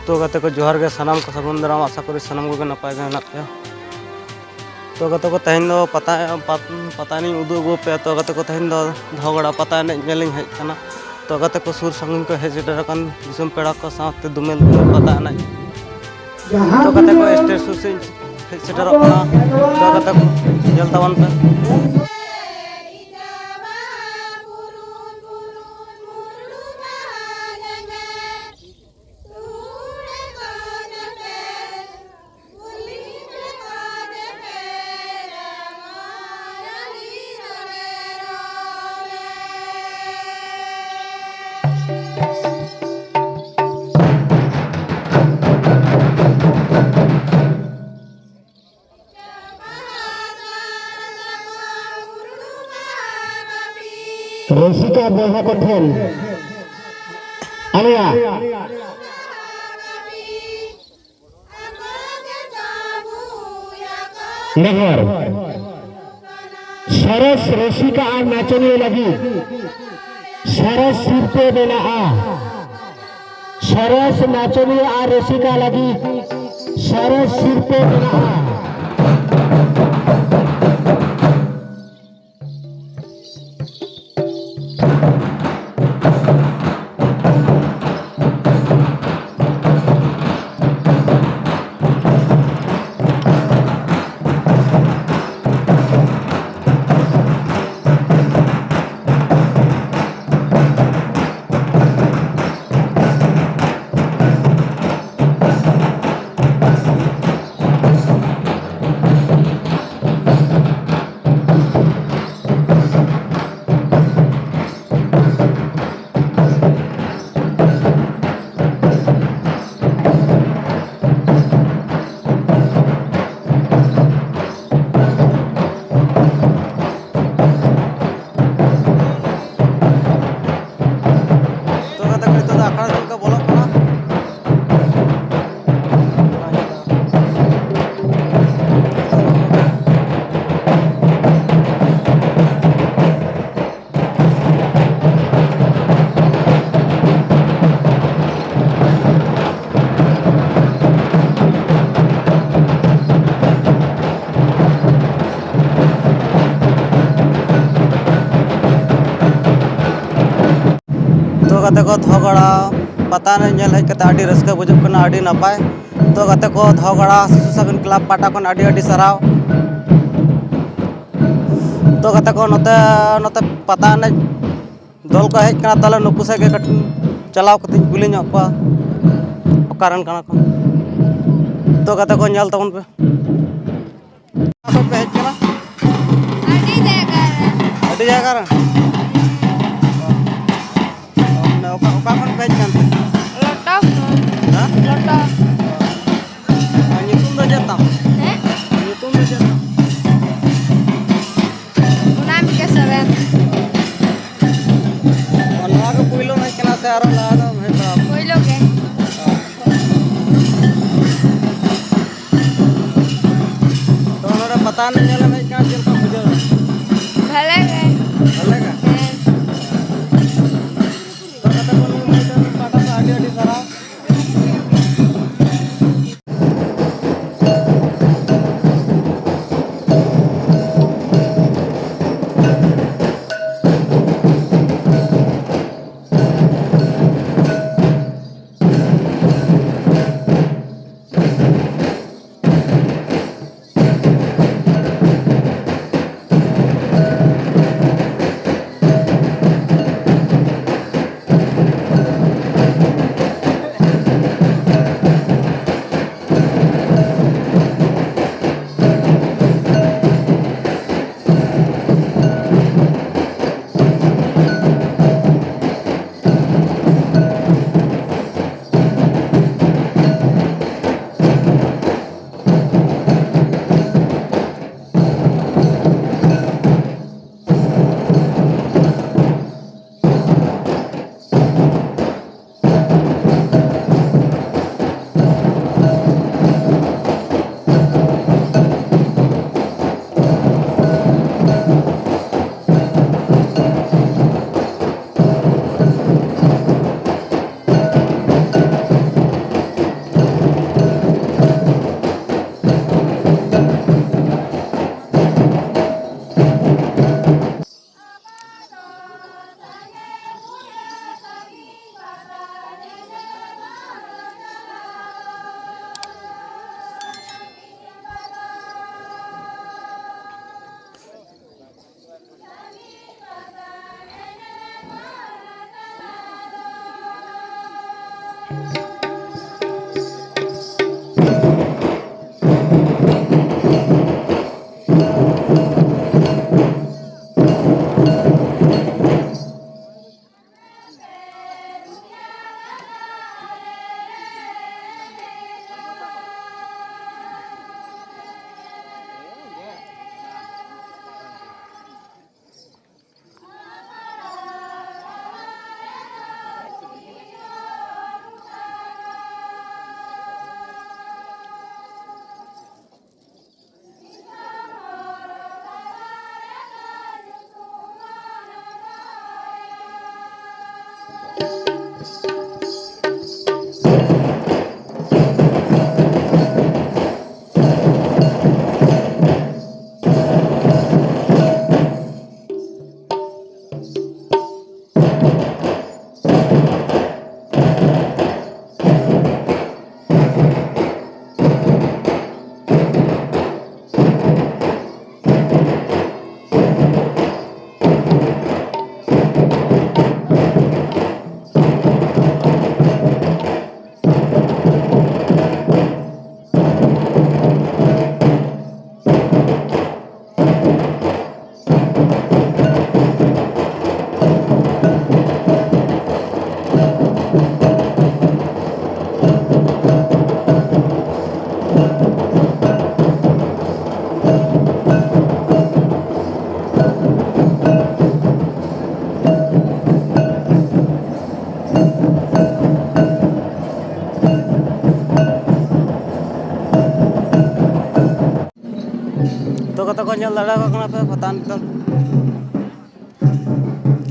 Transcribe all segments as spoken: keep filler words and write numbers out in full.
ᱛᱚ ᱜᱟᱛᱮ ᱠᱚ, ᱡᱚᱦᱟᱨ ᱜᱮ ᱥᱟᱱᱟᱢ ᱠᱚ, ᱥᱟᱹᱜᱩᱱ ᱫᱟᱨᱟᱢ᱾ ᱟᱥᱟ ᱠᱚᱨᱮ ᱥᱟᱱᱟᱢ ᱠᱚᱜᱮ ᱱᱟᱯᱟᱭ ᱜᱮ ᱢᱮᱱᱟᱜ ᱯᱮᱭᱟ᱾ ᱛᱚ ᱜᱟᱛᱮ ᱠᱚ, ᱛᱮᱦᱮᱧ ᱫᱚ ᱯᱟᱛᱟ, ᱯᱟᱛ-, ᱯᱟᱛᱟ ᱮᱱᱮᱡ ᱤᱧ ᱩᱫᱩᱜ ᱟᱹᱜᱩ ᱟᱯᱮᱭᱟ᱾ ᱛᱚ ᱜᱟᱛᱮ ᱠᱚ, ᱛᱮᱦᱮᱧ ᱫᱚ ᱫᱷᱚᱜᱽᱲᱟ ᱯᱟᱛᱟ ᱮᱱᱮᱡ ᱧᱮᱞ ᱤᱧ ᱦᱮᱡ ᱟᱠᱟᱱᱟ᱾ ᱛᱚ ᱜᱟᱛᱮ ᱠᱚ, ᱥᱩᱨ ᱥᱟᱺᱜᱤᱧ ᱠᱚ ᱦᱮᱡ ᱥᱮᱴᱮᱨ ᱟᱠᱟᱱ ᱫᱤᱥᱚᱢ ᱯᱮᱲᱟ ᱠᱚ ᱥᱟᱶᱛᱮ ᱫᱚᱢᱮᱞ ᱫᱚᱢᱮᱞ ᱯᱟᱛᱟ ᱮᱱᱮᱡ᱾ ᱛᱚ ᱜᱟᱛᱮ ᱠᱚ, ᱥᱴᱮᱡᱽ ᱥᱩᱨ ᱥᱮᱫ ᱤᱧ ᱦᱮᱡ ᱥᱮᱴᱮᱨᱚᱜ ᱠᱟᱱᱟ᱾ ᱛᱚ ᱜᱟᱛᱮ ᱠᱚ, ᱧᱮᱞ ᱛᱟᱵᱚᱱ ᱯᱮ᱾ ᱨᱩᱥᱤᱠᱟ ᱵᱚᱭᱦᱟ ᱠᱚ ᱴᱷᱮᱱ ᱟᱞᱮᱭᱟᱜ ᱱᱮᱦᱚᱨ, ᱥᱚᱨᱮᱥ ᱨᱩᱥᱤᱠᱟ ᱟᱨ ᱱᱟᱪᱚᱱᱤᱭᱟᱹ ᱞᱟᱹᱜᱤᱫ ᱥᱚᱨᱮᱥ ᱥᱤᱨᱯᱟᱹ ᱢᱮᱱᱟᱜᱼᱟ᱾ ᱥᱚᱨᱮᱥ ᱱᱟᱪᱚᱱᱤᱭᱟᱹ ᱟᱨ ᱨᱩᱥᱤᱠᱟ ᱞᱟᱹᱜᱤᱫ ᱥᱚᱨᱮᱥ ᱥᱤᱨᱯᱟᱹ ᱢᱮᱱᱟᱜᱼᱟ᱾ ᱫᱷᱚᱜᱚᱲᱟ ᱯᱟᱛᱟ ᱮᱱᱮᱡ ᱧᱮᱞ ᱦᱮᱡ ᱠᱟᱛᱮ ᱟᱹᱰᱤ ᱨᱟᱹᱥᱠᱟᱹ ᱵᱩᱡᱩᱜ ᱠᱟᱱᱟ, ᱟᱹᱰᱤ ᱱᱟᱯᱟᱭ᱾ ᱛᱚ ᱜᱟᱛᱮ ᱠᱚ, ᱫᱷᱚᱜᱚᱲᱟ ᱥᱤᱥᱩ ᱥᱟᱹᱜᱩᱱ ᱠᱞᱟᱵᱽ ᱯᱟᱦᱴᱟ ᱠᱷᱚᱱ ᱟᱹᱰᱤ ᱟᱹᱰᱤ ᱥᱟᱨᱦᱟᱣ᱾ ᱛᱚ ᱜᱟᱛᱮ ᱠᱚ, ᱱᱚᱛᱮ ᱱᱚᱛᱮ ᱯᱟᱛᱟ ᱮᱱᱮᱡ ᱫᱚᱞ ᱠᱚ ᱦᱮᱡ ᱠᱟᱱᱟ, ᱛᱟᱦᱚᱞᱮ ᱱᱩᱠᱩ ᱥᱮᱫ ᱜᱮ ᱠᱟᱹᱴᱤᱡ ᱪᱟᱞᱟᱣ ᱠᱟᱛᱮᱧ ᱠᱩᱞᱤ ᱧᱚᱜ ᱠᱚᱣᱟ, ᱚᱠᱟ ᱨᱮᱱ ᱠᱟᱱᱟ ᱠᱚ᱾ ᱛᱚ ᱜᱟᱛᱮ ᱠᱚ, ᱧᱮᱞ ᱛᱟᱵᱚᱱ ᱯᱮ᱾ ᱚᱠᱟ ᱠᱷᱚᱱ ᱯᱮ ᱦᱮᱡ ᱠᱟᱱᱟ? ᱟᱹᱰᱤ ᱡᱟᱭᱜᱟ ᱨᱮ᱾ ᱟᱹᱰᱤ ᱡᱟᱭᱜᱟ ᱨᱮ? ᱢᱟᱱᱮ ᱚᱠᱟ, ᱚᱠᱟ ᱠᱷᱚᱱ ᱯᱮ ᱦᱮᱡ ᱠᱟᱱ ᱛᱮ? ᱞᱚᱴᱚ ᱠᱷᱚᱱ᱾ ᱦᱮᱸ? ᱞᱚᱴᱚ᱾ ᱟᱨ ᱧᱩᱛᱩᱢ ᱫᱚ ᱪᱮᱫ ᱛᱟᱢ? ᱦᱮᱸ? ᱧᱩᱛᱩᱢ ᱫᱚ ᱪᱮᱫ ᱛᱟᱢ? ᱚᱱᱟᱢᱤᱠᱟ ᱥᱚᱨᱮᱱ᱾ ᱱᱚᱣᱟ ᱜᱮ ᱯᱩᱭᱞᱩᱢ ᱦᱮᱡ ᱠᱟᱱᱟ ᱥᱮ ᱟᱨᱚ ᱞᱟᱦᱟ ᱫᱚᱢ ᱦᱮᱡ ᱵᱟᱲᱟ ᱟᱠᱟᱱᱟ? ᱯᱩᱭᱞᱩ ᱜᱮ᱾ ᱛᱚ, ᱱᱚᱰᱮ ᱯᱟᱛᱟ ᱮᱱᱮᱡ ᱧᱮᱞᱮᱢ ᱦᱮᱡ ᱠᱟᱱᱟ, ᱪᱮᱫ ᱞᱮᱠᱟᱢ ᱵᱩᱡᱷᱟᱹᱣ ᱮᱫᱟ? ᱵᱷᱟᱞᱮ ᱜᱮ᱾ ᱵᱷᱟᱞᱮ ᱜᱮ? ᱦᱮᱸ᱾ ᱛᱚ, ᱜᱟᱛᱮ ᱠᱚ, ᱱᱩᱭ ᱢᱟᱹᱭ ᱛᱟᱹᱠᱤᱱ ᱯᱟᱦᱴᱟ ᱥᱮᱫ ᱟᱹᱰᱤ ᱟᱹᱰᱤ ᱥᱟᱨᱦᱟᱣ᱾ ᱫᱟᱲᱮ ᱟᱠᱚ ᱠᱟᱱᱟ ᱯᱮ ᱯᱟᱛᱟ ᱱᱤᱛᱚᱜ᱾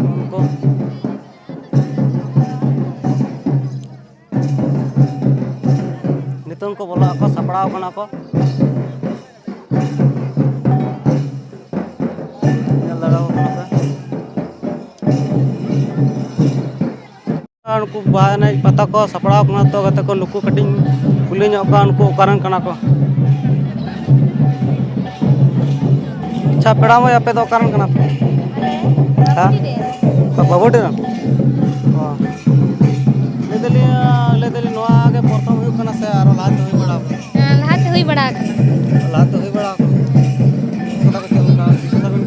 ᱩᱱᱠᱩ ᱱᱤᱛᱚᱝ ᱠᱚ ᱵᱚᱞᱚᱜ ᱟᱠᱚ, ᱥᱟᱯᱲᱟᱣ ᱠᱟᱱᱟ ᱠᱚ᱾ ᱧᱮᱞ ᱫᱟᱲᱮᱭᱟᱠᱚ ᱠᱟᱱᱟ ᱯᱮ᱾ ᱟᱨ ᱱᱩᱠᱩ ᱵᱟᱦᱟ ᱮᱱᱮᱡ ᱯᱟᱛᱟ ᱠᱚ ᱥᱟᱯᱲᱟᱣ ᱠᱟᱱᱟ, ᱛᱚ ᱜᱟᱛᱮ ᱠᱚ, ᱱᱩᱠᱩ ᱠᱟᱹᱴᱤᱡ ᱤᱧ ᱠᱩᱞᱤ ᱧᱚᱜ ᱠᱚᱣᱟ, ᱱᱩᱠᱩ ᱚᱠᱟ ᱨᱮᱱ ᱠᱟᱱᱟ ᱠᱚ? ᱟᱪᱪᱷᱟ, ᱯᱮᱲᱟ ᱢᱟᱹᱭ, ᱟᱯᱮ ᱫᱚ ᱚᱠᱟ ᱨᱮᱱ ᱠᱟᱱᱟ ᱯᱮ? ᱦᱮᱸ? ᱵᱟᱵᱩᱰᱤ ᱨᱮᱱ? ᱚ᱾ ᱞᱟᱹᱭ ᱫᱟᱞᱤᱧ, ᱞᱟᱹᱭ ᱫᱟᱞᱤᱧ, ᱱᱚᱣᱟ ᱜᱮ ᱯᱨᱚᱛᱷᱚᱢ ᱦᱩᱭᱩᱜ ᱠᱟᱱᱟ ᱥᱮ ᱟᱨᱚ ᱞᱟᱦᱟ ᱛᱮ ᱦᱩᱭ ᱵᱟᱲᱟ ᱟᱠᱟᱱᱟ? ᱦᱮᱸ, ᱞᱟᱦᱟ ᱛᱮ ᱦᱩᱭ ᱵᱟᱲᱟ ᱟᱠᱟᱱᱟ᱾ ᱞᱟᱦᱟ ᱛᱮ ᱦᱩᱭ ᱵᱟᱲᱟ ᱟᱠᱟᱱᱟ᱾ ᱚᱠᱟ ᱠᱚ ᱪᱮᱫ ᱞᱮᱠᱟ?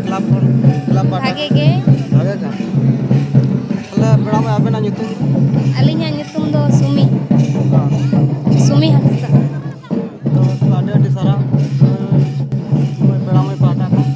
ᱠᱞᱟᱵᱽ ᱠᱷᱚᱱ, ᱠᱞᱟᱵᱽ ᱯᱟᱦᱴᱟ? ᱵᱷᱟᱜᱮ ᱜᱮ᱾ ᱵᱷᱟᱜᱮ ᱜᱮ? ᱛᱟᱦᱞᱮ ᱯᱮᱲᱟ ᱢᱟᱹᱭ, ᱟᱵᱮᱱᱟᱜ ᱧᱩᱛᱩᱢ ᱫᱚ? ᱟᱹᱞᱤᱧᱟᱜ ᱧᱩᱛᱩᱢ ᱫᱚ ᱥᱩᱢᱤ᱾ ᱦᱮᱸ᱾ ᱥᱩᱢᱤ ᱦᱟᱸᱥᱫᱟ᱾ ᱛᱚ, ᱟᱹᱰᱤ ᱟᱹᱰᱤ ᱥᱟᱨᱦᱟᱣ᱾ ᱯᱮᱲᱟ ᱢᱟᱹᱭ ᱯᱟᱦᱴᱟ ᱠᱷᱚᱱ᱾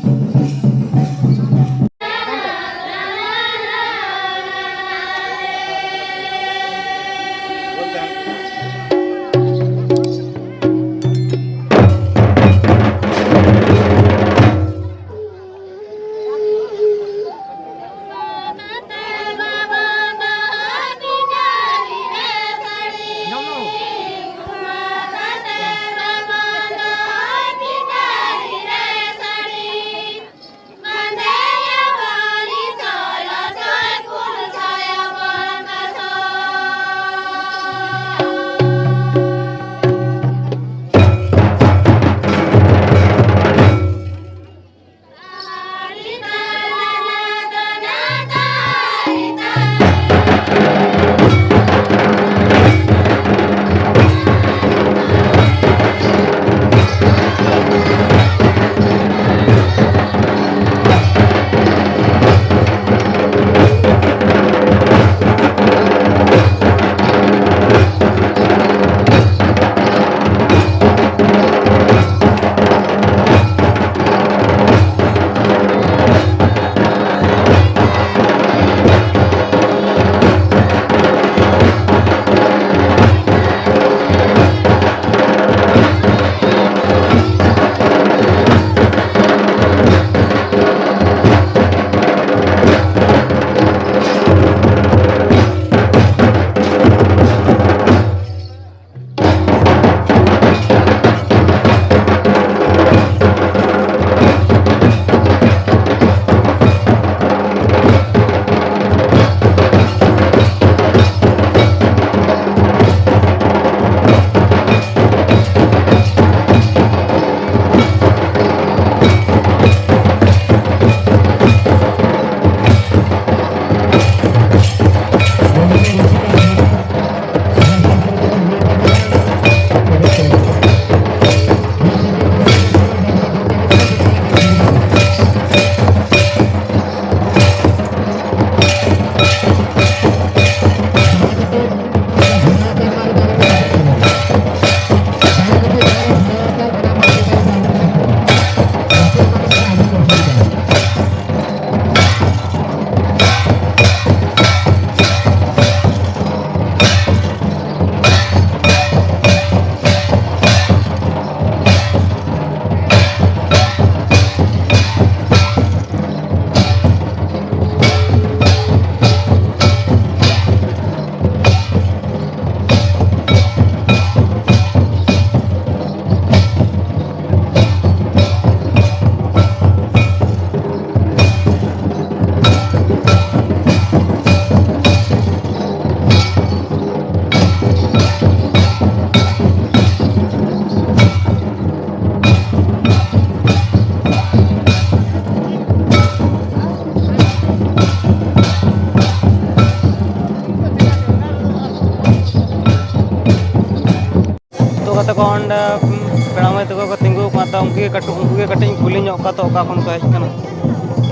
ᱩᱱᱠᱩ ᱜᱮ ᱠᱟᱹᱴᱤᱡ ᱤᱧ ᱠᱩᱞᱤ ᱧᱚᱜ ᱠᱚᱣᱟ ᱛᱚ, ᱚᱠᱟ ᱠᱷᱚᱱ ᱠᱚ ᱦᱮᱡ ᱠᱟᱱᱟ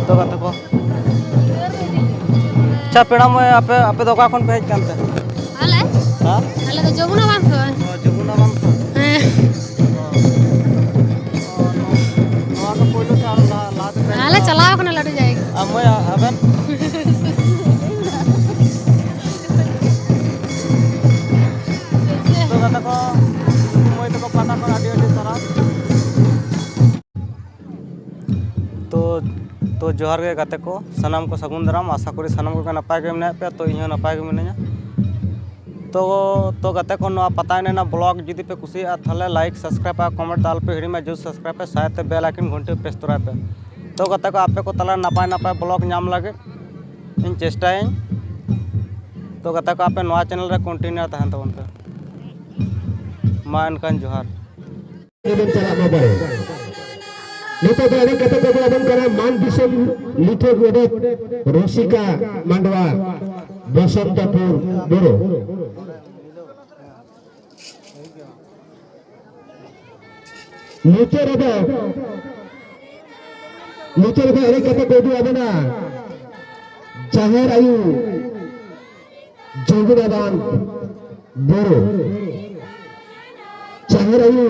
ᱛᱚ ᱜᱟᱛᱮ ᱠᱚ᱾ ᱟᱪᱪᱷᱟ, ᱯᱮᱲᱟ ᱢᱟᱹᱭ, ᱟᱯᱮ, ᱟᱯᱮ ᱫᱚ ᱚᱠᱟ ᱠᱷᱚᱱ ᱯᱮ ᱦᱮᱡ ᱠᱟᱱ ᱛᱮ? ᱟᱞᱮ? ᱦᱮᱸ? ᱟᱞᱮ ᱫᱚ ᱡᱚᱢᱩᱱᱟ ᱵᱟᱸᱫᱷ ᱠᱷᱚᱱ᱾ ᱚ, ᱡᱚᱢᱩᱱᱟ ᱵᱟᱸᱫᱷ ᱠᱷᱚᱱ? ᱦᱮᱸ᱾ ᱚ, ᱱᱚᱣᱟ ᱫᱚ ᱯᱳᱭᱞᱳ ᱥᱮ ᱟᱨ ᱞᱟᱦᱟ, ᱞᱟᱦᱟ ᱛᱮᱯᱮ ᱦᱮᱡ ᱟᱞᱮ ᱠᱟᱱᱟ? ᱪᱟᱞᱟᱣ ᱠᱟᱱᱟᱞᱮ ᱟᱹᱰᱤ ᱡᱟᱭᱜᱟ᱾ ᱟᱨ ᱢᱟᱹᱭ, ᱟ-, ᱟᱵᱮᱱ? ᱛᱚ ᱜᱟᱛᱮ ᱠᱚ, ᱢᱟᱹᱭ ᱛᱟᱠᱚ ᱯᱟᱦᱴᱟ ᱠᱷᱚᱱ ᱟᱹᱰᱤ ᱟᱹᱰᱤ ᱥᱟᱨᱦᱟᱣ᱾ ᱛᱚ, ᱛᱚ ᱡᱚᱦᱟᱨ ᱜᱮ ᱜᱟᱛᱮ ᱠᱚ, ᱥᱟᱱᱟᱢ ᱠᱚ ᱥᱟᱹᱜᱩᱱ ᱫᱟᱨᱟᱢ᱾ ᱟᱥᱟ ᱠᱚᱨᱤ ᱥᱟᱱᱟᱢ ᱠᱚᱜᱮ ᱱᱟᱯᱟᱭ ᱜᱮ ᱢᱮᱱᱟᱜ ᱯᱮᱭᱟ, ᱛᱚ ᱤᱧ ᱦᱚᱸ ᱱᱟᱯᱟᱭ ᱜᱮ ᱢᱤᱱᱟᱹᱧᱟ᱾ ᱛᱚ, ᱛᱚ ᱜᱟᱛᱮ ᱠᱚ, ᱱᱚᱣᱟ ᱯᱟᱛᱟ ᱮᱱᱮᱡ ᱨᱮᱱᱟᱜ vlog ᱡᱩᱫᱤ ᱯᱮ ᱠᱩᱥᱤᱭᱟᱜᱼᱟ, ᱛᱟᱦᱚᱞᱮ like, subscribe ᱟᱨ comment ᱫᱚ ᱟᱞᱚᱯᱮ ᱦᱤᱲᱤᱧ ᱢᱟ, ᱡᱚᱨᱩᱨ subscribe ᱯᱮ, ᱥᱟᱶᱛᱮ bell icon ᱜᱷᱚᱱᱴᱤ ᱯᱮ press ᱛᱚᱨᱟᱭ ᱯᱮ᱾ ᱛᱚ ᱜᱟᱛᱮ ᱠᱚ, ᱟᱯᱮ ᱠᱚ ᱛᱟᱞᱟ ᱨᱮ ᱱᱟᱯᱟᱭ ᱱᱟᱯᱟᱭ vlog ᱧᱟᱢ ᱞᱟᱹᱜᱤᱫ ᱤᱧ ᱪᱮᱥᱴᱟᱭᱟᱹᱧ᱾ ᱛᱚ ᱜᱟᱛᱮ ᱠᱚ, ᱟᱯᱮ ᱱᱚᱣᱟ channel ᱨᱮ continue ᱛᱟᱦᱮᱱ ᱛᱟᱵᱚᱱ ᱯᱮ᱾ ᱢᱟ ᱮᱱᱠᱷᱟᱱ ᱡᱚᱦᱟᱨ᱾ ᱜᱮᱵᱚᱱ ᱪᱟᱞᱟᱜ ᱢᱟ ᱵᱟᱲᱮ᱾ ᱱᱤᱛᱚᱜ ᱫᱚ ᱮᱱᱮᱡ ᱠᱟᱛᱮ ᱠᱚ ᱟᱵᱚᱱ ᱠᱟᱱᱟ ᱢᱟᱱ ᱫᱤᱥᱚᱢ ᱞᱤᱴᱷᱟᱹ ᱜᱚᱰᱮᱛ ᱨᱚᱥᱤᱠᱟ ᱢᱟᱱᱰᱣᱟ ᱵᱚᱥᱚᱱᱛᱚᱯᱩᱨ ᱵᱩᱨᱩ᱾ ᱢᱩᱪᱟᱹᱫ ᱨᱮᱫᱚ, ᱢᱩᱪᱟᱹᱫ ᱨᱮᱫᱚ ᱮᱱᱮᱡ ᱠᱟᱛᱮ ᱠᱚ ᱩᱫᱩᱜ ᱟᱵᱚᱱᱟ ᱡᱟᱦᱮᱨ ᱟᱭᱳ ᱡᱚᱢᱩᱱᱟ ᱵᱟᱸᱫᱷ ᱵᱩᱨᱩ᱾ ᱡᱟᱦᱮᱨ ᱟᱭᱳ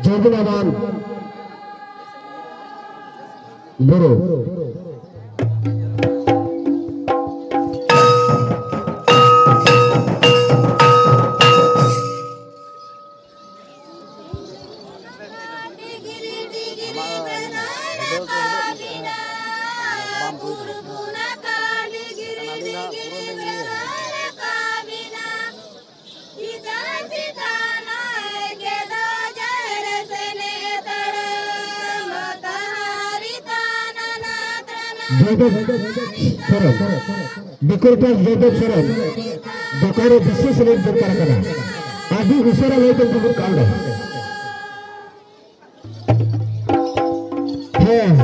ᱡᱚᱢᱩᱱᱟ ᱵᱟᱸᱫᱷ ᱵᱩᱨᱩ᱾ ᱡᱚᱭᱫᱮᱵ ᱥᱚᱨᱮᱱ, ᱰᱮᱠᱳᱨᱮᱴᱚᱨ ᱡᱚᱭᱫᱮᱵ ᱥᱚᱨᱮᱱ, ᱫᱚᱠᱟᱱ ᱨᱮ ᱵᱤᱥᱮᱥ ᱨᱮᱴ ᱫᱚᱨᱠᱟᱨ ᱠᱟᱱᱟ, ᱟᱹᱰᱤ ᱩᱥᱟᱹᱨᱟ ᱞᱟᱹᱭ ᱛᱮ ᱫᱩᱲᱩᱵ ᱠᱟᱱ ᱫᱚ᱾ ᱦᱮᱸ᱾